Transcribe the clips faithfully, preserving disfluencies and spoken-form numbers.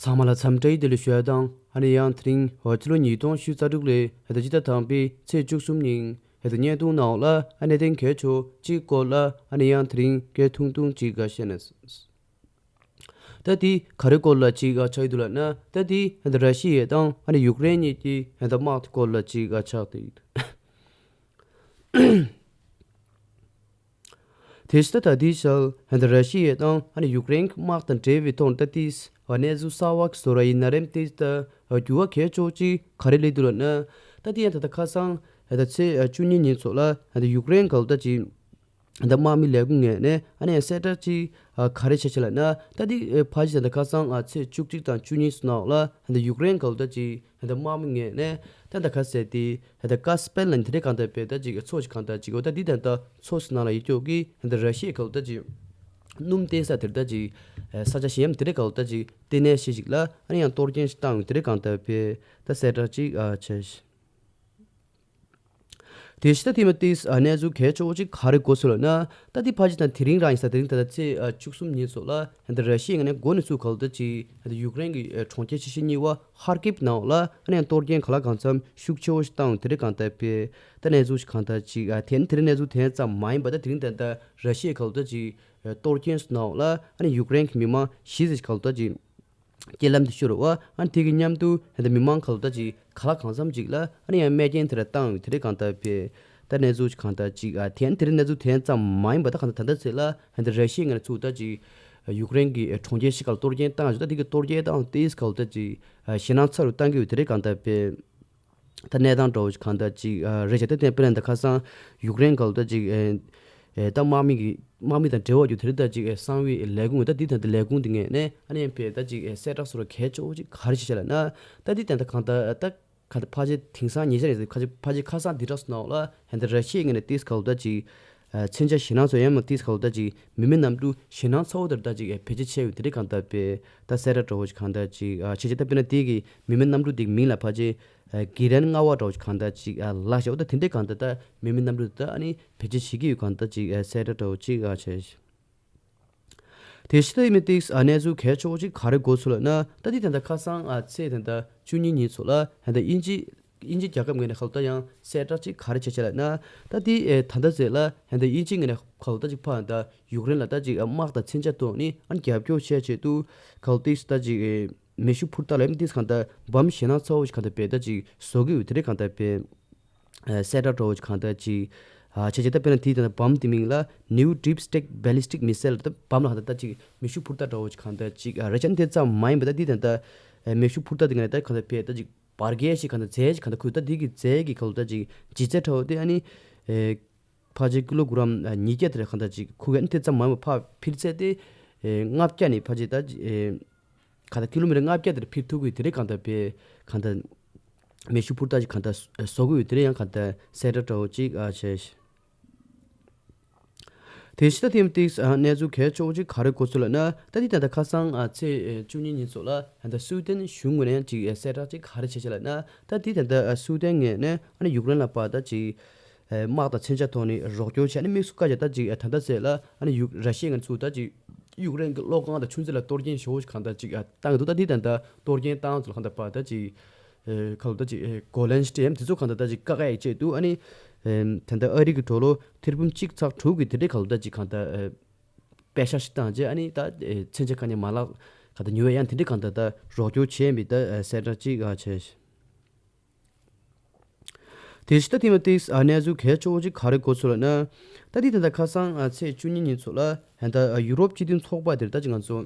ཚང་མ་ལ་འཚམས་འདྲི་བདེ་ལེགས་ཞུ་ཡ་དང་། ཨ་ནི་ཡང་དེ་རིང་ཕྱི་ལོ་ཉིས་སྟོང་ཉི་ཤུ་རྩ་དྲུག་ལོའི་ཕྱི་ཟླ་དང་པོའི་ཚེས་བཅུ་གསུམ་ཉིན་བརྙན་ཐུང་ནང་ལ་ཨ་ནི་གནད་དོན་གལ་ཆེ་བ་གཅིག་སྐོར་ལ་ཨ་ནི་ཡང་དེ་རིང་སྐད་ཐུང་ཐུང་གཅིག་བཤད་ན། ད་དེ་ག་རེ་སྐོར་ལ་གཅིག་ཆགས་ཡོད་འདུག་ལབ་ན། ད་དེ་ར་ཤི་ཡ་དང་ཨ་ནི་ཡུཀ་རེན་གཉིས་ཀྱི་དམག་དེ་སྐོར་ལ་གཅིག་ཆགས་ཏེ། དེ་བཞིན་ད་ལྟའི་ཆར་ཧན་ད་ར་ཤི་ཡ་དང་ཨ་ནི་ཡུཀ་རེན་གྱི་དམག་དང་འབྲེལ་བའི་ཐོག་ནས་ད་ལྟའི་གནས་ཚུལ་གསར་བ་གི་བཟོ་འདྲ་ཡིན་ན་རེད། དེ་ད་འགྱུར་བ་གལ་ཆེ་བ་ཅིག་ག་རེ་སླེབས་འདུག་ལབ་ན། ད་ལྟའི་ཡང་ད་ལྟ་ཁ་སང་ཧན་ད་ཚེས་བཅུ་གཉིས་ཉིན་ཚོ་ལ་ཧན་ད་ཡུཀ་རེན་གྱི་ད་ཅིག་ཧན་ད་དམག་མི་ལས་ཁུངས་ངོས་ནས་ཨ་ནི་ཡང་གསལ་བསྒྲགས་ཅིག་ག་རེ་བྱས་བྱས་ལབ་ན། ད་ལྟའི་ཕལ་ཆེར་ད་ལྟ་ཁ་སང་ཚེས་བཅུ་གཅིག་དང་བཅུ་གཉིས་ཚོ་ནང་ལ་ཧན་ད་ཡུཀ་རེན་གྱི་ད་ཅིག་ཧན་ད་དམག་མི་ངོས་ནས་ད་ད་ག་ཟེར་ཏེ་ཧན་ད་ཀ་སི་པན་ལ་དེ་རེད་གང་ལྟར་བས་ད་ཅིག་མཚོ་ཞིག་གང་ལྟར་ཅིག་འོ་ད་འདི་ད་ད་མཚོ་ཞིག་ནང་ལ་ཡོད་ཀྱོག་གི་ཧན་ད་ར་ཤི་ཡའི་ག་ལ་ད་ཅིག་སྣུམ་བཏོན་ས་དེ་རེད། ད་ཅིག་ས་ཆ་གཞན་མ་དེ་རེད་ག་ལ་ད་ཅིག་ལྟེ་གནས་ཤིག་ཅིག་ལ་ཨ་ནི་ཡང་གཏོར་སྐྱོན་ཞིག་བཏང་ཡོད་དེ་རེད་གང་ལྟར་བས་ད་གསལ་བསྒྲགས་ཅིག་བྱས། དེ་བཞིན་ད་དེ་མ་ཏིས་གནས་ཚུལ་གལ་ཆེ་བོ་ཅིག་ག་རེ་གོ་སོང་ལབ་ན། ད་དེ་ཕལ་ཆེར་ད་དེ་རིང་རང་ཡིན་ས། དེ་རིང་ད་ལྟ་ཚེས་བཅུ་གསུམ་ཉིན་ཚོ་ལ་ཧན་ད་ར་ཤི་ཡའི་ངོས་ནས་འགོ་ནས་ཚུར་ག་ལ་ད་ཅིག་ཧན་ད་ཡུཀ་རེན་གྱི་གྲོང་ཁྱེར་ཆེ་ཤོས་གཉིས་པ་ཧར་ཀིབ་ནང་ལ་ཨ་ནི་ཡང་གཏོར་སྐྱོན་ག་ལ་གང་འཚམ་ཤུགས་ཆེ་བོ་ཞིག་བཏང་ཡོད་དེ་རེད་གང་ལྟར་བས་ད་གནས་ཚུལ་ཞིག་གང་ལྟར་ཅིག་ཨ་དེ་ནི་དེ་རིང་གནས་ཚུལ་དེ་ཙམ་མ་ཡིན་པ། ད་དེ་རིང་ད་ལྟ་ར་ཤི་ཡའི་ག་ལ་ད་ཅིག་གཏོར་སྐྱོན་ནང་ལ་ཨ་ནི་ཡུཀ་རེན་གྱི་མི་མང་བཞི་ཙམ་ཞིག་ག་ལ་ད་ཅིག་རྐྱེན་ལམ་དུ་ཤོར་བ། ཨ་ནི་དེ་གི་མཉམ་དུ་ཧན་ད་མི་མང་ག་ལ་ད་ཅིག་ག་ལ་གང་འཚམ་ཅིག་ལ་ཨ་ནི་ཡང་རྨས་སྐྱོན་དེ་འདྲ་བཏང་ཡོད་དེ་རེད་གང་ལྟར་བས་ད་གནས་ཚུལ་ཞིག་གང་ལྟར་ཅིག་ཨ་དེ་ནི་དེ་རིང་གནས་ཚུལ་དེ་ཙམ་མ་ཡིན་པ། ད་གང་ལྟར་ད་ལྟ་ཚེ་ལ་ཧན་ད་ར་ཤི་ཡའི་ངོས་ནས་ཚུར་ད་ཅིག་ཡུཀ་རེན་གྱི་གྲོང་ཁྱེར་ཞིག་ག་ལ་གཏོར་སྐྱོན་བཏང་ཡོད། ད་དེ་གི་གཏོར་སྐྱོན་བཏང་དེས་ག་ལ་ད་ཅིག་ཞེད་སྣང་ཚ་རུ་བཏང་གི་ཡོད་དེ་རེད་གང་ལྟར་བས། ད་གནས་སྟངས་འདྲ་བོ་ཞིག་གང་ལྟར་ཅིག་ཨ་རེད་བྱས། ད་དེ་དཔེར་ན་ད་ཁ་སང་ཡུཀ་རེན་ག་ལ་ད་ཅིག་ཨེ་ཨེ་ད་དམག་མི་གི་དམག་མི་དང་འབྲེལ་བ་ཡོད་དེ་རེད། ད་ཅིག་ཨེ་གསང་བའི་ལས་ཁུངས་ད་འདི་ད་ད་ལས་ཁུངས་འདི་ངོས་ནས་ཨ་ནི་ཡང་བས་ད་ཅིག་ཨེ་གསལ་བསྒྲགས་བཟོ་འདྲ་གལ་ཆེ་བོ་ཅིག་ག་རེ་བྱས་བྱས་ལབ་ན། ད་འདི་ད་ད་གང་ལྟར་ད་གང་ལྟར་ཕལ་ཆེར་དེང་སང་ཉེ་ཆར་ཡིན་ཟེར་ཁ་ཆེ་ཕལ་ཆེར་ཁ་སང་འདི་འདྲ་སོང་ནའོ་ལ་ཧན་ད་ར་ཤི་ཡའི་ངོས་ནས་ཏིས་ག་ལ་ད་ཅིག་ཨ་མཚོན་ཆ་ཞེད་སྣང་ཚོ་ཡང་མ་ཏིས་ག་ལ་ད་ཅིག་མི་མེད་གནམ་གྲུ་ཞེད་སྣང་ཚ་བོ་དེར་ད་ཅིག་ཨེ་བེད་སྤྱོད་བྱས་ཡོད་དེ་རེད་གང་ལྟར་བས་ད་གསལ་བསྒྲགས་འདྲ་བོ་ཞིག་གང་ལྟར་ཅིག་ཨ་བྱས་བྱས། ད་དཔེར་ན་དེ་གི་མི་མེད་གནམ་གྲུ་དེ་གི་མིང་ལ་ཕལ་ཆེར་ཨ་གྷི་རན་ལྔ་པ་འདྲ་བོ་ཞིག་གང་ལྟར་ཅིག་ཨ་ལགས་བྱས། འོ་ད་དེ་འདྲའི་གང་ལྟར་ད་མི་མེད་གནམ་གྲུ་དེ་ད་ཨ་ནི་བེད་སྤྱོད་བྱེད་ཀྱི་ཡོད་གང་ལྟར་ཅིག་ཨ་གསལ་བསྒྲགས་འདྲ་བོ་ཅིག་ཨ་བྱས། དེ་བཞིན་ད་ཡིན་མིན་ཏིག་ཨ་གནས་ཚུལ་གལ་ཆེ་བོ་ཅིག་ག་རེ་གོ་སོང་ལབ་ན། ད་འདི་ད་ལྟ་ཁ་སང་ཨ་ཚེས་ད་ལྟ་བཅུ་གཉིས་ཉིན་ཚོ་ལ་ཧན་ད་དབྱིན་ཇི་དབྱིན་ཇི་རྒྱལ་ཁབ་ངོས་ནས་ག་ལ་ད་ཡང་གསལ་བསྒྲགས་ཅིག་ག་རེ་བྱས་བྱས་ལབ་ན། ད་འདི་ཨེ་ད་ལྟ་ཚེ་ལ་ཧན་ད་དབྱིན་ཇི་ངོས་ནས་ག་ལ་ད་ཅིག་ཕར་ད་ཡུཀ་རེན་ལ་ད་ཅིག་ཨ་དམག་དང་མཚོན་ཆ་ཐོག་ནས་ཨ་རྒྱབ་སྐྱོར་བྱས་བྱས་འདུག་ག་ལ་ཏིག་ད་ཅིག་ཨེ་མེ་ཤུགས་འཕུར་མདའ་ལ་ཡིན་མིན་ཏིག་གང་ལྟར་བམ་ཞེད་སྣང་ཚ་བོ་ཞིག་གང་ལྟར་བས་ད་ཅིག་བཟོ་གི་ཡོད་དེ་རེད་གང་ལྟར་བས། ཨ་གསལ་བསྒྲགས་འདྲ་བོ་ཅིག་གང་ལྟར་ཅིག་ཨ་བྱས་བྱས། ད་དཔེར་ན་དེའི་ད་ལྟ་བམ་དེ་མིང་ལ་New Deep Strike Ballistic Missile། ད་བམ་ལ་གང་ལྟར་ད་ཅིག་མེ་ཤུགས་འཕུར་མདའ་འདྲ་བོ་ཅིག་གང་ལྟར་ཅིག་ཨ་རེད་བྱས། དེ་ཙམ་མ་ཡིན་པ་ད་འདི་ད་ལྟ་ཨ་མེ་ཤུགས་འཕུར་མདའ་དེ་ངས་ད་གང་ལྟར་བས་ད་ཅིག་བར་བརྒལ་ཞིག་གང་ལྟར་རྫས་ཞིག་གང་ལྟར་ཁུར། ད་འདི་གི་རྫས་ཀྱི་གང་ལྟར་ཅིག་ལྗིད་ཚད་འདྲ་བོ་དེ་ཨ་ནི་ཨེ་ཕལ་ཆེར་ཀི་ལོ་གྷི་རམ་ཨ་ཉིས་བརྒྱ་དེ་རེད་གང་ལྟར་ཅིག་ཁུར་གི། ཨ་ནི་དེ་ཙམ་མ་ཡིན་པ་ཕར་འཕུར་ཚད་དེ་ཨེ་ལྔ་བརྒྱ་ནས་ཕལ་ཆེར་ད་ཅིག་ཨེ་གང་ལྟར་ཀི་ལོ་མི་ཊར་ལྔ་བརྒྱ་དེར་འཕུར་ཐུབ་ཀྱི་དེ་རེད་གང་ལྟར་བས། གང་ལྟར་མེ་ཤུགས་འཕུར་མདའ་ཅིག་གང་ལྟར་བཟོ་གི་ཡོད་དེ་རེད། ཡང་གང་ལྟར་གསལ་བསྒྲགས་འདྲ་བོ་ཅིག་ཨ་བྱས། དེ་བཞིན་ད་དེ་མིན་ཏིག་ཨ་གནས་ཚུལ་གལ་ཆེ་བོ་ཅིག་ག་རེ་གོ་སོང་ལབ་ན། ད་འདི་ད་ལྟ་ཁ་སང་ཨ་ཚེས་བཅུ་གཉིས་ཉིན་ཚོ་ལ་ད་ལྟ་སུའུ་ཏན་གཞུང་ངོས་ནས་ཅིག་ཨ་གསལ་བསྒྲགས་ཅིག་ག་རེ་བྱས་བྱས་ལབ་ན། ད་འདི་ད་ལྟ་ཨ་སུའུ་ཏན་ངོས་ནས་ཨ་ནི་ཡུཀ་རེན་ལ་ཕར་ད་ཅིག་ཨ་དམག་དང་མཚོན་ཆ་ཐོག་ནས་རོགས་སྐྱོར་བྱས། ཨ་ནི་དམིགས་སུ་བཀར་བྱས་ད་ཅིག་ཨ་ད་ལྟ་ཚེ་ལ་ཨ་ནི་ཡུཀ་ར་ཤི་ཡ་ངོས་ནས་ཚུར་ད་ཅིག་ཡུཀ་རེན་གྱི་གློག་ཁང་དང་ཆུ་མཛོད་ལ་གཏོར་སྐྱོན་ཞེ་པོ་ཞིག་གང་ལྟར་ཅིག་ཨ་བཏང་གི་འདུག་ད་འདི་ད་ལྟ་གཏོར་སྐྱོན་བཏང་ཚོ་ལ་གང་ལྟར་ཕར་ད་ཅིག་ཨེ་ག་ལ་ད་ཅིག་ཨེ་གོ་ལན་སྤྲད་ཡམ་དེ་ཚོ་གང་ལྟར་ད་ཅིག་བཀག་ཡ་ཡི་ཆེད་དུ། ཨ་ནི་ཨེ་ད་ལྟ་ཨ་རི་གི་ཌོ་ལར་ཐེར་འབུམ་གཅིག་ཚེག་དྲུག་གི་དེ་འདྲའི་གང་ལྟར་ད་ཅིག་གང་ལྟར་ཨེ་པད་ཤག་ཞིག་བཏང་རྗེས། ཨ་ནི་ད་ཨེ་མཚོན་ཆ་དཀའ་ངལ་མ་ལག་གང་ལྟར་ཉོ་ཡ་ཡང་དེ་འདྲའི་གང་ལྟར་ད་རོགས་སྐྱོར་བྱས་ཡིན་པའི་ད་ཨེ་གསལ་བསྒྲགས་ཅིག་ཨ་བྱས། དེ་བཞིན་ད་དེ་མིན་ཏིག་ཨ་གནས་ཚུལ་གལ་ཆེ་བོ་ཅིག་ག་རེ་གོ་སོང་ལབ་ན། ད་འདི་ད་ལྟ་ཁ་སང་ཨ་ཚེས་བཅུ་གཉིས་ཉིན་ཚོ་ལ་ཧན་ད་ཨ་ཡུ་རོབ་སྤྱི་མཐུན་ཚོགས་པ་དེར་ད་ཅིག་ང་ཚོ་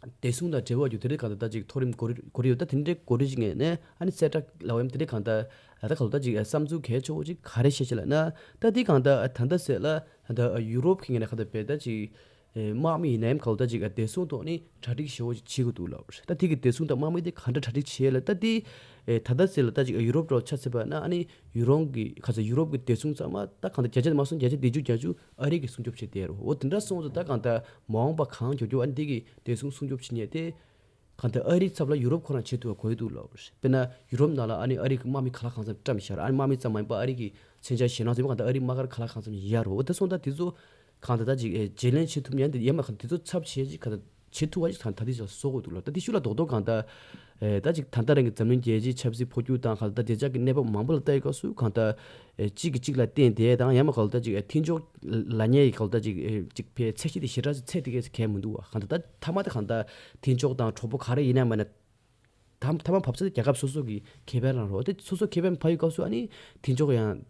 བདེ་སྲུང་དང་འབྲེལ་བ་ཡོད་དེ་འདྲའི་གང་ལྟར་ད་ཅིག་མཐོ་རིམ་འགོ་རིམ་འགོ་རིམ་ཡོད། ད་དེ་འདྲའི་འགོ་རིམ་ཅིག་ངོས་ནས་ཨ་ནི་གསལ་བསྒྲགས་ལབ་ཡམ་དེ་འདྲའི་གང་ལྟར་ཨ་ད་ག་ལ་ད་ཅིག་ཨ་བསམ་ཚུལ་གལ་ཆེ་བོ་ཅིག་ག་རེ་བཤད་ཅེས་ལབ་ན། ད་འདི་གང་ལྟར་ཨ་ད་ལྟ་ཟེར་ལ་ད་ཨ་ཡུ་རོབ་ཀྱི་ངོས་ནས་གང་ལྟར་བས་ད་ཅིག་ཨེ་དམག་མི་ཡིན་ནའི་གང་ལྟར་ཅིག་ཨ་བདེ་སྲུང་ཐོག་ནས་གྲ་སྒྲིག་ཞེ་བོ་ཅིག་བྱེད་དགོས་འདུག་ལབ། ད་དེ་གི་བདེ་སྲུང་དང་དམག་མི་དེ་ག་འདྲ་གྲ་སྒྲིག་བྱེད་ལ། ད་དེ་ཨེ་ད་ལྟ་ཟེར་ལ་ད་ཅིག་ཨ་ཡུ་རོབ་འདྲ་ཆ་བཞག་པ་ན། ཨ་ནི་ཡུ་རོབ་ཀྱི་ག་ཚོད་ཡུ་རོབ་ཀྱི་བདེ་སྲུང་ཚང་མ་ད་གང་ལྟར་བརྒྱ་ཆ་མ་སོང་བརྒྱ་ཆ་བདུན་ཅུ་བརྒྱད་ཅུ་ཨ་རི་གིས་སྲུང་སྐྱོབ་བྱེད་བསྡད་རོ། འོ་དེ་འདྲ་སོང་ཙང་ད་གང་ལྟར་མ་འོངས་པ་གང་མགྱོགས་མགྱོགས་ཨ་ནི་དེ་གི་བདེ་སྲུང་སྲུང་སྐྱོབ་བྱེད་མཁན་དེ་གང་ལྟར་ཨ་རིའི་ཚབ་ལ་ཡུ་རོབ་ཁོ་རང་བྱེད་ཐུབ་པ་དགོས་ཀྱི་འདུག་ལབ། དཔེར་ན་ཡུ་རོབ་ནང་ལ་ཨ་ནི་ཨ་རི་གི་དམག་མི་ག་ལ་གང་འཚམ་བཀྲམ་བཞག་ར། ཨ་ནི་དམག་མི་ཙམ་མ་ཡིན་པར་ཨ་རི་གི་མཚོན་ཆ་ཞེད་སྣང་ཚོ་ཡིན་པ་གང་ལྟར་ཨ་རིའི་དམག་སྒར་ག་ལ་གང་འཚམ་ཡོད་རོ། འོ་དེ་སོང་ཙང་དེ་ཚོ་གང་ལྟར་ད་ཅིག་ཨེ་བརྗེ་ལེན་བྱེད་ཐུབ་མཁན་དེ་ཡིན་པ་གང་དེ་ཚོ་ཚབ་བྱས་ཅིག་གང་ལྟར་ བྱེད་ཐུབ་པ་ཞིག་ད་ད་ལྟའི་ཆར་བཟོ་དགོས་འདུག་ལ། ད་དེ་ཤུགས་ལ་རྡོག་རྡོག་གང་ལྟར་ཨེ་ད་ཅིག་ད་ལྟ་རང་གི་འཛམ་གླིང་རྒྱལ་སྤྱིའི་ཆབ་སྲིད་འཕོ་འགྱུར་དང་གང་ལྟར་བདེ་འཇགས་ཀྱི་གནས་བབ་མང་པོ་ལ་ལྟ་ཡི་སྐབས་སུ་གང་ལྟར་ཨེ་གཅིག་གིས་གཅིག་ལ་བརྟེན་བསྡད་དང་ཡང་མ་གང་ལྟར་ཅིག་ཨེ་མཐུན་ཕྱོགས་ལ་ཉེ་གི་གང་ལྟར་ཅིག་ཨེ་ཅིག་ཕའི་ཚད་གཞི་དེ་ཞེ་དྲག་ཅིག་ཚད་དེ་གས་གལ་མི་འདུག་བ། གང་ལྟར་ད་མཐའ་མ་དེ་གང་ལྟར་མཐུན་ཕྱོགས་དང་གྲོགས་པོ་ག་རེ་ཡིན་ན་མ་ན། ད་མཐའ་མ་བབས་ཚེ་རྒྱལ་ཁབ་སོ་སོ་གི་ཁེ་ཕན་རང་རོ། དེ་སོ་སོ་ཁེ་ཕན་ཕ་ཡུལ་སྐབས་སུ་ཨ་ནི་མཐུན་ཕྱོགས་ཡང་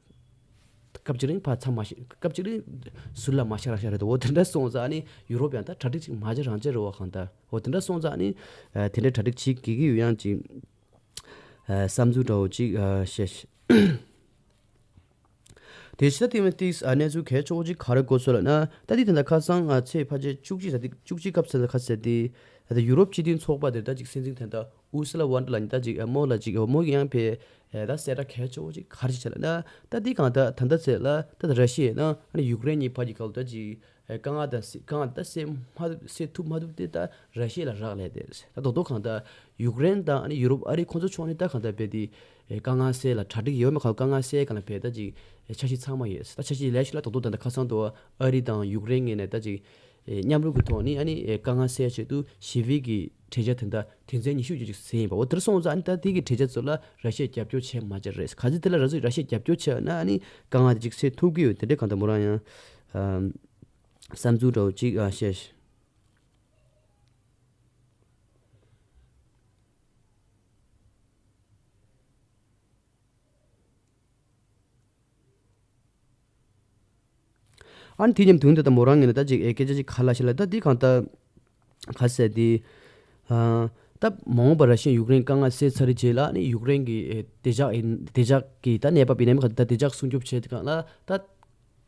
སྐབས་ཅིག་རིང་ཕ་ཚ་མ་ཤེས། སྐབས་ཅིག་རིང་ཟུར་ལ་མ་ཤར་རང་ཤར་རེད་དོ། འོ་དེ་འདྲ་སོང་ཙང་ཨ་ནི་ཡུ་རོབ་ཡང་ད་གྲ་སྒྲིག་ཅིག་མ་བྱེད་རང་བྱེད་རེད་བ། གང་ལྟར་འོ་དེ་འདྲ་སོང་ཙང་ཨ་ནི་ཨ་དེ་འདྲའི་གྲ་སྒྲིག་བྱེད་དགོས་ཀྱི་ཡོད། ཡང་ཅིག་ཨ་བསམ་ཚུལ་འདྲ་བོ་ཅིག་ཨ་བཤད། དེ་ཕྱི་ད་ཐེངས་མ་ཏིག་ཨ་གནས་ཚུལ་གལ་ཆེ་བོ་ཅིག་ག་རེ་གོ་སོང་ལབ་ན། ད་འདི་ད་ལྟ་ཁ་སང་ཨ་ཚེས་ཕལ་ཆེར་བཅུ་གཅིག་ཟེར་ཏེ་བཅུ་གཅིག་སྐབས་ཟེར་ཁ་ཟེར་ཏེ། ད་ལྟ་ཡུ་རོབ་སྤྱི་མཐུན་ཚོགས་པ་དེ་ད་ཅིག་སྲིད་འཛིན་དེ་ད་ཨུ་སི་ལ་ཝན་ཏྲ་ལ་ནི་ད་ཅིག་ཨ་མོ་ལ་ཅིག་ཨ་མོ་གི་ཡང་ཕེ་ཨ་ད་གསལ་བསྒྲགས་གལ་ཆེ་བོ་ཅིག་ག་རེ་ཅིག་བྱས་ལབ་ན། ད་འདི་གང་ད་ད་ལྟ་ཚེས་ལ་ད་ད་ར་ཤི་ཡ་ན་ཨ་ནི་ཡུཀ་རེན་གཉིས་བར་གྱི་སྐབས་ད་ཅིག་ཨ་དཀའ་ངལ་ད་སེ་དཀའ་ངལ་ད་སེལ་མ་སེལ་ཐུབ་མ་ཐུབ་དེ་ད་ར་ཤི་ཡ་ལ་རག་ལས་ཏེ། ད་རྡོག་རྡོག་གང་ད་ཡུཀ་རེན་དང་ཨ་ནི་ཡུ་རོབ་ཨ་རི་ཁོང་ཚོ་ཕྱོགས་ནས་ད་གང་ད་བས་དེ་ཨེ་དཀའ་ངལ་སེལ་ལ་གྲ་སྒྲིག་ཡོད་མེད་གང་དཀའ་ངལ་སེལ་གང་ལ་བས་ད་ཅིག་ཨེ་འཆར་གཞི་ཚང་མ་ཡོད། ད་འཆར་གཞི་ལས་ཤིག་ལ་རྡོག་རྡོག་ད་ད་ཁ་སང་དུ་ཨ་རི་དང་ཡུཀ་རེན་ངོས་ནས་ད་ཅིག་ཨེ་མཉམ་རུབ་ཀྱི་ཐོག་ནས་ཨ་ནི་ཨེ་དཀའ་ངལ་སེལ་ཆེད་དུ་ཞི་བའི་གི་གྲོས་འཆར་དེ་འདྲ་དོན་ཚན་ཉི་ཤུ་ཅིག་ཅིག་ཟིན་ཡིན་པ། འོ་དེར་སོང་ཙང་ཨ་ནི་ད་དེ་གི་གྲོས་འཆར་ཚོ་ལ་ར་ཤི་ཡ་རྒྱབ་སྐྱོར་བྱས་མ་བྱས་རེད། ག་ཚོད་དེ་ལ་ར་ཤི་ཡ་རྒྱབ་སྐྱོར་བྱས་ན་ཨ་ནི་དཀའ་ངལ་དེ་ཅིག་སེལ་ཐུབ་ཀྱི་ཡོད། དེ་འདྲའི་གང་ད་མོ་རང་ཡང་ཨ་བསམ་ཚུལ་འདྲ་བོ་ཅིག་ཨ་བཤད། ཨ་ནི་དེ་མཉམ་དུ་འདི་ལྟ་མོ་རང་ངོས་ནས་ད་ཅིག་ཨེ་སྐད་ཆ་ཅིག་ག་ལ་ཤི་ལ་ད་འདི་གང་ལྟར་ག་ཟེར་དེ། ཨ་ད་མ་འོངས་པར་ར་ཤི་ཡ་ཡུཀ་རེན་དཀའ་ངལ་སེལ་ཚར་རྗེས་ལ་ཨ་ནི་ཡུཀ་རེན་གྱི་ཨེ་བདེ་འཇགས་ཨེ་བདེ་འཇགས་ཀྱི་ད་གནས་བབ་ཡིན་ནའི་ག་ད་བདེ་འཇགས་སྲུང་སྐྱོབ་བྱེད་དུས་གང་ལ་ད།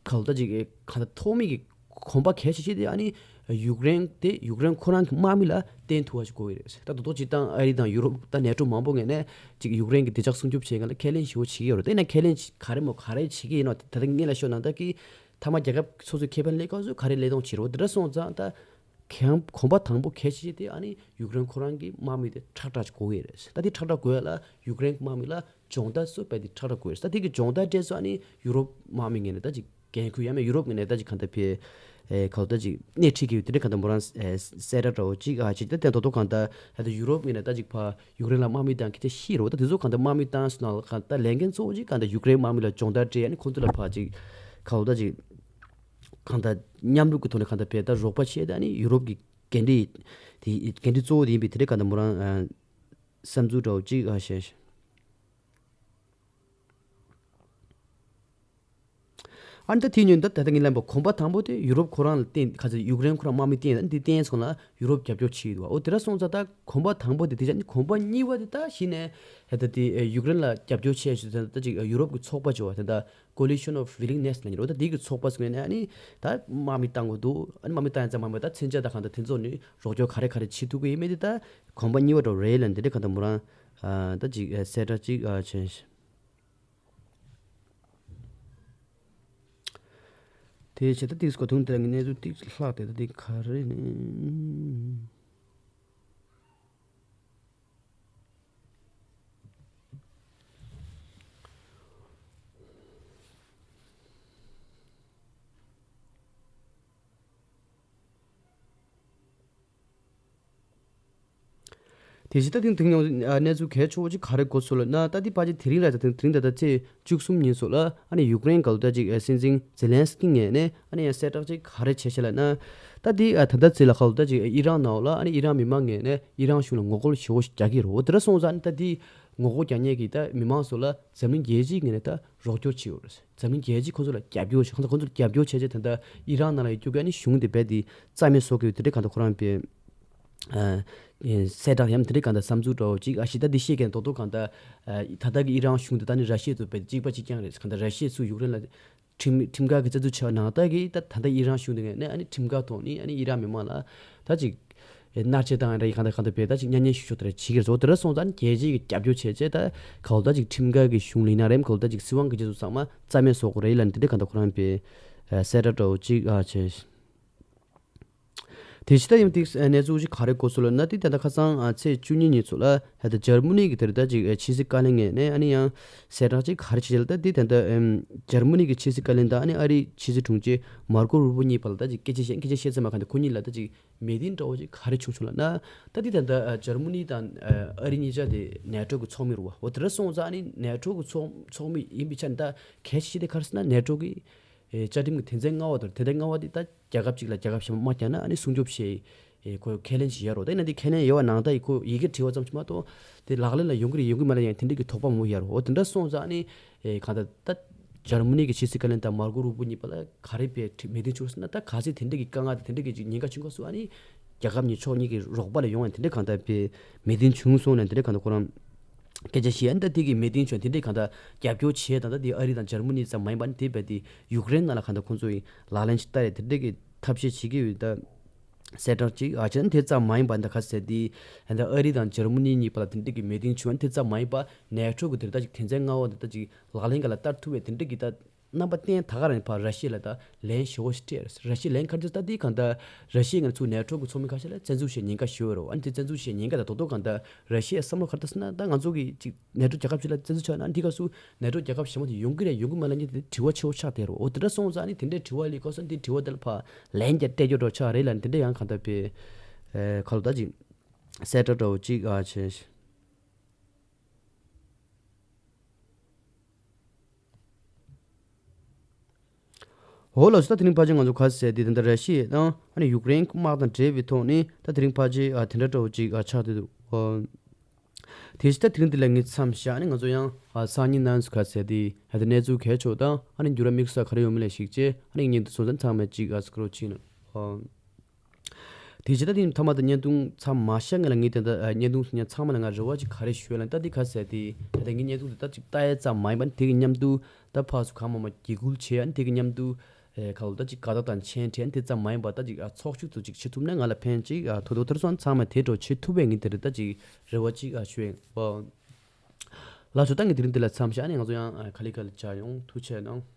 གང་ལྟར་ཅིག་གང་ལྟར་ཐོག་མའི་གི་གོམ་པ་གལ་ཆེ་ཤོས་དེ་ཨ་ནི་ཡུཀ་རེན་དེ་ཡུཀ་རེན་ཁོ་རང་གི་དམག་མི་ལ་བརྟེན་ཐུབ་པ་ཞིག་དགོས་ཀྱི་རེད། ད་དོ་དོ་ཅིག་དང་ཨ་རི་དང་ཡུ་རོབ་ད་ནེ་ཊོ་མང་པོ་ངོས་ནས་ཅིག་ཡུཀ་རེན་གི་བདེ་འཇགས་སྲུང་སྐྱོབ་བྱེད་མཁན་ལ་ཁས་ལེན་ཞེ་པོ་བྱེད་ཀྱི་ཡོད་རེད། དེ་ན་ཁས་ལེན་ག་རེ་མོ་ག་རེ་བྱེད་ཀྱི་ཡིན་ནོ་ད་ལྟ་ངས་ལ་ཤོད་ནང་ད་ཀི་མཐའ་མ་རྒྱལ་ཁབ་སོ་སོའི་ཁེ་ཕན་ལས་ཀ་སུ་ག་རེ་ལས་གཏོང་བྱེད་རོགས་དེ་འདྲ་སོང་ཙང་ད་གང་གོམ་པ་དང་པོ་གལ་ཆེ་ཤོས་དེ་ཨ་ནི་ཡུཀ་རེན་ཁོ་རང་གི་དམག་མི་དེ་ཁྲག་ཁྲག་ཅིག་དགོས་ཀྱི་རེད། ད་དེ་ཁྲག་ཁྲག་དགོས་ཡ་ལ་ཡུཀ་རེན་དམག་མི་ལ་སྦྱོང་བརྡར་སུ་སྤེལ་ཏེ་ཁྲག་ཁྲག་དགོས་རེད། ད་དེ་གི་སྦྱོང་བརྡར་སྤྲད་སོ་ཨ་ནི་ཡུ་རོབ་དམག་མི་ངོས་ནས་ད་ཅིག་འགན་ཁུར་ཡ་མེད། ཡུ་རོབ་ངོས་ནས་ད་ཅིག་གང་ལྟར་ཕེ་ཨེ་ག་ལ་ད་ཅིག་སྣེ་ཁྲིད་ཀྱི་ཡོད། དེ་འདྲ་གང་ལྟར་མོ་རང་ཨེ་གསལ་བསྒྲགས་འདྲ་བོ་ཅིག་ཨ་ཅིག་ད་དེ་དོ་དོ་གང་ལྟར་ད་ལྟ་ཡུ་རོབ་ངོས་ནས་ད་ཅིག་ཕ་ཡུཀ་རེན་ལ་དམག་མི་བཏང་མཁན་དེ་ཤི་རོ། ད་དེ་ཚོ་གང་ལྟར་དམག་མི་བཏང་སོང་ན་གང་ལྟར་ལས་འགན་གཙོ་བོ་ཅིག་གང་ལྟར་ཡུཀ་རེན་དམག་མི་ལ་སྦྱོང་བརྡར་སྤྲད་ཨ་ནི་ཁོང་ཚོ་ལ་ཕ་ཅིག་ག་ལ་ད་ཅིག་གང་ལྟར་མཉམ་རུབ་ཀྱི་ཐོག་ནས་གང་ལྟར་ཕེ་ད་རོགས་པ་བྱས་ད་ཨ་ནི་ཡུ་རོབ་ཀྱི་འགན་འཁྲི་དེ་འགན་འཁྲི་གཙོ་བོ་དེ་ཡིན་པས་དེ་འདྲ་གང་ལྟར་མོ་རང་ཨ། བསམ་ཚུལ་འདྲ་བོ་གཅིག་ཨ་བཤད། ཨ་ནི་ད་དེ་ཉིན་ད་ད་ལྟ་ངས་ལབ་པ་གོམ་པ་དང་པོ་དེ་ཡུ་རོབ་ཁོ་རང་ལ་བརྟེན་ཁ་ཚ་ཡུཀ་རེན་ཁོ་རང་དམག་མི་བརྟེན་ད་འདི་བརྟེན་སོང་ལ་ཡུ་རོབ་རྒྱབ་སྐྱོར་བྱེད་ཡོད་འདུག་འོ་དེ་འདྲ་སོང་ཙང་ད་གོམ་པ་དང་པོ་དེ་དེ་བཞག་ནི་གོམ་པ་གཉིས་པ་དེ་ད་གཞི་ནས་ད་ལྟ་དེ་ཡུཀ་རེན་ལ་རྒྱབ་སྐྱོར་བྱས་ཞུ་ད་ལྟ་ཅིག་ཡུ་རོབ་ཀྱི་ཚོགས་པ་བྱས་པ་དེ་ད་Coalition of Willingness ལབ་ནི་རེད། ད་དེ་གི་ཚོགས་པ་ཟེར་ནས་ཨ་ནི་ད་དམག་མི་བཏང་དགོས་འདུག་ཨ་ནི་དམག་མི་བཏང་ཡ་ཙམ་མ་མེད་ད་མཚོན་ཆ་ད་གང་ད་དེ་ཚོ་ནི་རོགས་སྐྱོར་ག་རེ་ག་རེ་བྱེད་ཐུབ་ཀྱི་ཡིན་མེད་དེ་ད་གོམ་པ་གཉིས་པ་འདྲ་བོ་རེད་ལབ་ནས་དེ་འདྲ་གང་ད་མོ་རང་ཨ་ད་ཅིག་ཨ་གསལ་བསྒྲགས་ཅིག་ཨ་བྱས། དེ་བྱས་ད་ཏིག་སྐོར་ཐུང་དེ་ལ་ངས་གནས་ཚུལ་ཏིག་ལྷག་དེ་ད་ཏིག་ག་རེ་ནས། དེ་བཞིན་ད་ཐེངས་ཐེངས་ཡང་གནས་ཚུལ་གལ་ཆེ་བོ་ཅིག་ག་རེ་གོ་སོང་ལབ་ན། ད་འདི་ཕལ་ཆེར་དེ་རིང་ར་ད་དེ་རིང་ད་ལྟ་ཚེས་བཅུ་གསུམ་ཉིན་སོགས་ལ་ཨ་ནི་ཡུཀ་རེན་ག་ལ་ད་ཅིག་སྲིད་འཛིན་ཛེ་ལན་སི་ཀི་ངོས་ནས་ཨ་ནི་ཡང་གསལ་བསྒྲགས་ཅིག་ག་རེ་བྱས་ཤག་ལབ་ན། ད་འདི་ད་ལྟ་ཚེས་ལ་ག་ལ་ད་ཅིག་ཨི་རན་ནང་ལ་ཨ་ནི་ཨི་རན་མི་མང་ངོས་ནས་ཨི་རན་གཞུང་ལ་ངོ་རྒོལ་ཞེ་བོ་ཞིག་རྒྱག་གི་རེད། འོ་དེ་འདྲ་སོང་ཙང་ཨ་ནི་ད་འདི་ངོ་རྒོལ་རྒྱག་མཁན་གྱི་ད་མི་མང་ཚོ་ལ་འཛམ་གླིང་རྒྱལ་སྤྱིའི་ངོས་ནས་ད་རོགས་སྐྱོར་བྱེད་ཡོད་རེད། འཛམ་གླིང་རྒྱལ་སྤྱིས་ཁོང་ཚོ་ལ་རྒྱབ་སྐྱོར་བྱེད་ཁོང་ཚོ་ཁོང་ཚོ་རྒྱབ་སྐྱོར་བྱས་རྗེས་ད་ལྟ་ཨི་རན་ནང་ལ་ཡོད་རྒྱུ་ག་ནི་གཞུང་དེ་རྦད་དེ་རྩ་མེད་བཟོ་གི་ཡོད། དེ་འདྲའི་གང་ལྟར་ཁོ་རང་པའི་ཨ་གསལ་བསྒྲགས་ཡང་དེ་འདྲའི་གང་ལྟར་བསམ་ཚུལ་འདྲ་བོ་ཅིག་ཨ་ཤི་ད་འདི་བཤད་མཁན་རྡོག་རྡོག་གང་ལྟར་ཨ་ད་ལྟ་གི་ཨི་རན་གཞུང་དེ་ད་ནི་ར་ཤི་ཡ་ཚོ་རྦད་དེ་གཅིག་པ་གཅིག་རྐྱང་རེད། གང་ལྟར་ར་ཤི་ཡ་ཚོས་ཡུཀ་རེན་ལ་ཁྲིམས་ཁྲིམས་འགལ་གྱི་བཙན་འཛུལ་བྱས་པ་ནང་ལྟར་གྱི་ད་ད་ལྟ་ཨི་རན་གཞུང་དེ་ངོས་ནས་ཨ་ནི་ཁྲིམས་འགལ་ཐོག་ནས་ཨ་ནི་ཨི་རན་མི་མང་ལ་ད་ཅིག་མནར་གཅོད་བཏང་ཡ་འདྲ་ཡི་གང་ལྟར་གང་ལྟར་བས་ད་ཅིག་གཉའ་གནོན་ཤུགས་ཆེ་དེ་འདྲ་བྱེད་ཀྱི་རེད། བཟོ་དེ་འདྲ་སོང་ཙང་རྒྱལ་སྤྱིའི་གི་རྒྱབ་སྐྱོར་བྱས་རྗེས་ད་ག་ལ་ད་ཅིག་ཁྲིམས་འགལ་གྱི་གཞུང་ལ་ཡིན་ན་རེད། ག་ལ་ད་ཅིག་སྲིད་དབང་གི་རྗེས་སུ་ཚང་མ་རྩ་མེད་བཟོ་དགོས་རེད་ལབ་ནས་དེ་འདྲ་གང་ལྟར་ཁོ་རང་པའི་ཨ་གསལ་བསྒྲགས་འདྲ་བོ་ཅིག་ཨ་བྱས། དེ་ཕྱི་ད་ཡང་ཏིག་གནས་ཚུལ་ཅིག་ག་རེ་གོ་སོང་ལབ་ན། དེ་ད་ལྟ་ཁ་སང་ཨ་ཚེས་བཅུ་གཉིས་ཉིན་ཚོ་ལ་ད་ལྟ་འཇར་མ་ནི་གི་དེར་ད་ཅིག་ཨ་ཕྱི་སྲིད་བཀའ་བློན་ངོས་ནས་ཨ་ནི་ཡང་གསལ་བསྒྲགས་ཅིག་ག་རེ་བྱས་ལ། ད་དེ་ད་ལྟ་ཨམ་འཇར་མ་ནི་གི་ཕྱི་སྲིད་བཀའ་བློན་དང་ཨ་ནི་ཨ་རིའི་ཕྱི་སྲིད་དྲུང་ཆེ་མར་ཀོ་རུ་པོ་གཉིས་བར་ལ་ད་ཅིག་སྐད་ཆ་བཤད་སྐད་ཆ་བཤད་ཚར་མ་ག་འདི་ཁོ་གཉིས་ལ་ད་ཅིག་མི་བདེན་འདྲ་བོ་ཅིག་ག་རེ་བྱུང་བྱུང་ལབ་ན། ད་འདི་ད་ལྟ་ཨ་འཇར་མ་ནི་དང་ཨ་ཨ་རི་གཉིས་ཆ་དེ་ནེ་ཊོ་གི་ཚོགས་མི་རེད་བ། འོ་དེ་འདྲ་སོང་ཙང་ཨ་ནི་ནེ་ཊོ་གི་ཚོགས་ཚོགས་མི་ཡིན་པའི་ཆ་ནས་ད་གལ་ཆེ་ཤོས་དེ་ག་རེ་ཟེར་ན། ནེ་ཊོ་གི་ཨེ་བཅའ་ཁྲིམས་ཀྱི་དོན་ཚན་ལྔ་པ་དང་། དོན་ཚན་ལྔ་པ་དེ་ད་རྒྱལ་ཁབ་གཅིག་ལ་རྒྱལ་ཁབ་གཞན་པ་དམག་རྒྱག་ན་ཨ་ནི་སྲུང་སྐྱོབ་བྱེད་ཨེ་ཁོ་ཁས་ལེན་བྱེད་ཡ་རོ། ད་ཡིན་ན་དེ་ཁས་ལེན་ཡོད་པ་ནང་ད་ཡི་ཁོ་ཡི་གེ་བྲིས་པ་ཙམ་ཞིག་མ་གཏོགས་དེ་ལག་ལེན་ལ་ཡོང་གི་རེད་ཡོང་གི་མ་རེད་ཡང་དེ་འདྲ་གི་དོགས་པ་མང་པོ་ཡོད་རེད། འོ་དེ་འདྲ་སོང་ཙང་ཨ་ནི་ཨེ་གང་ལྟར་ད་འཇར་མ་ནི་གི་ཕྱི་སྲིད་བཀའ་བློན་དང་མར་ཀོ་རུ་པོ་གཉིས་བར་ལ་ག་རེ་བྱས་མི་བདེན་བྱུང་ཟེར་ན། ད་གལ་སྲིད་དེ་འདྲ་གི་དཀའ་ངལ་དང་དེ་འདྲ་གི་ཅིག་ཉེན་ཁ་བྱུང་སྐབས་སུ་ཨ་ནི་རྒྱལ་ཁབ་གཉིས་ཕྱོགས་གཉིས་ཀྱི་རོགས་པ་ལ་ཡོང་ཡ་དེ་འདྲ་གང་ལྟར་བྱས་མི་བདེན་བྱུང་སོང་ནས་དེ་འདྲ་གང་ལྟར་ཁོ་རང་སྐད་ཆ་བཤད་ཡ། ད་དེ་གི་མི་བདེན་བྱུང་དེ་འདྲ་གང་ལྟར་རྒྱབ་སྐྱོར་བྱས་དང་། ད་དེ་ཨ་རི་དང་འཇར་མ་ནི་ཙམ་མ་ཡིན་པ་ནི་དེ་བས་དེ་ཡུཀ་རེན་ནང་ལ་གང་ལྟར་ཁོང་ཚོ་ཡི་ལག་ལེན་ཅིག་བསྟར་ཡ་དེ་འདྲ་གི་ཐབས་ཤེས་བྱེད་ཀྱི་ཡོད། ད་གསལ་བསྒྲགས་ཅིག་ཨ་བྱས་ན་དེ་ཙམ་མ་ཡིན་པ་ད་ག་ཟེར་དེ་ད་ཨ་རི་དང་འཇར་མ་ནི་གཉིས་བར་ལ་དེ་འདྲ་གི་མི་བདེན་བྱུང་བ་དེ་ཙམ་མ་ཡིན་པ་ནེ་ཊོ་གི་དེར་ད་ཅིག་དོན་ཚན་ལྔ་པ་དེ་ད་ཅིག་ལག་ལེན་ག་ལ་བསྟར་ཐུབ་པའི་དེ་འདྲ་གི་ད་རྣམ་པ་བསྟན་ད་ག་རང་ཕར་ར་ཤི་ཡ་ལ་ད་ལན་ཞེ་པོ་ཞིག་སྤྲད། ར་ཤི་ཡ་ལན་ག་རེ་ད་དེ་གང་ལྟར་ར་ཤི་ཡ་ང་ཚོ་ནེ་ཊོ་གི་ཚོགས་མི་ཁ་ཤས་ལ་བཙན་འཛུལ་བྱས་ཉེན་ཁ་ཞུ་བ་རོ། ཨ་ནི་དེ་བཙན་འཛུལ་བྱས་ཉེན་ཁ་ད་དོ་དོ་གང་ལྟར་ར་ཤི་ཡའི་བསམ་བློ་ག་རེ་ད་ཟེར་ན། ད་ང་ཚོ་གི་ཅིག་ནེ་ཊོ་རྒྱལ་ཁབ་ཅིག་ལ་བཙན་འཛུལ་ཆགས་ན་འདི་སྐབས་སུ་ནེ་ཊོ་རྒྱལ་ཁབ་གཞན་པ་དེ་ཡོང་གི་རེད་ཡོང་གི་མ་རེད་ལབ་མཁན་དེ་དྲི་བ་ཆེ་བོ་ཆགས་བསྡད་རོ། འོ་དེ་འདྲ་སོང་ཙང་ཨ་ནི་དེ་འདྲའི་དྲི་བ་ལས་ཁ་སང་དེ་དྲི་བ་དེ་ལ་ཕར་ལན་རྒྱག་སྤྲད་རྒྱུ་འདྲ་ཆགས་རེད་ལབ་ནས་དེ་འདྲ་ཡང་གང་ལྟར་བྱས་ཨེ་ཁ་ལོ་ད་ཅིག་གསལ་བསྒྲགས་འདྲ་བོ་ཅིག་ཨ་བྱས། འོ་ལགས་སོ། ད་དེ་རིང་ཕལ་ཆེར་ང་ཚོ་ག་ཟེར་དེ་ད་ལྟ་ར་ཤི་ཡ་དང་ཨ་ནི་ཡུཀ་རེན་དམག་དང་འབྲེལ་བའི་ཐོག་ནས་ད་དེ་རིང་ཕལ་ཆེར་ཨ་དེ་འདྲ་འདྲ་བོ་ཅིག་ཨ་ཆགས་བསྡད་འདུག་ཨོ། དེ་བཞིན་ད་དེ་རིང་འདི་ལ་ངས་མཚམས་བཞག་ནས་ང་ཚོ་ཡང་ཨ་སང་ཉིན་གནངས་ཚེ་ག་ཟེར་དེ་ད་ལྟ་གནས་ཚུལ་གལ་ཆེ་བ་དང་ཨ་ནི་འགྱུར་བ་དམིགས་བསལ་ག་རེ་ཡོད་མེད་ལ་གཞིགས་བྱས་ཨ་ནི་ངས་འདི་ཚོ་ཚང་མ་ཅིག་ཨ་སྐོར་བ་ཅིག་ནང་ཨོ། དེ་བྱས་ད་དེ་མཐའ་མ་ད་བརྙན་ཐུང་མཚམས་མ་བཞག་སྔོན་ལ་ངས་དེ་འདྲ་ཨ་བརྙན་ཐུང་ཚོ་ཚང་མ་ལ་ང་རེ་བ་ཅིག་ག་རེ་ཞུ་ཡ་ལབ་ན། ད་དེ་ག་ཟེར་དེ་ད་ལྟ་ངས་བརྙན་ཐུང་དེ་ད་ཅིག་ལྟ་ཡ་ཙམ་མ་ཡིན་པ་དེ་གི་མཉམ་དུ་ད་ཕར་ཚུར་གང་མང་མང་འགན་འཁུར་བྱེད་ཡ་དེ་གི་མཉམ་དུ་ཨེ་ཁ་ལོ་ད་ཅིག་དགའ་རྟགས་དང་མཆན་འཕྲི་ཡ་དེ་ཙམ་མ་ཡིན་པ་ད་ཅིག་ཨ་ཚོགས་ཞུགས་ཚོ་ཅིག་བྱེད་ཐུབ་ན་ང་ལ་ཕན་ཅིག་ཨ་ཐོགས་འདུག་དེར་སོང་ཚང་མས་དེ་འདྲ་བྱེད་ཐུབ་པའི་ངས་དེ་རེད་ད་ཅིག་རེ་བ་ཅིག་ཨ་ཞུ་ཡིན་པ། ལགས་སོ། ད་ངས་དེ་རིང་འདི་ལ་མཚམས་བཞག་ནས་ང་ཚོ་ཡང་ཨ་ག་ལེ་ག་ལེ་བྱ་ཡོང་། ཐུགས་རྗེ་གནང་།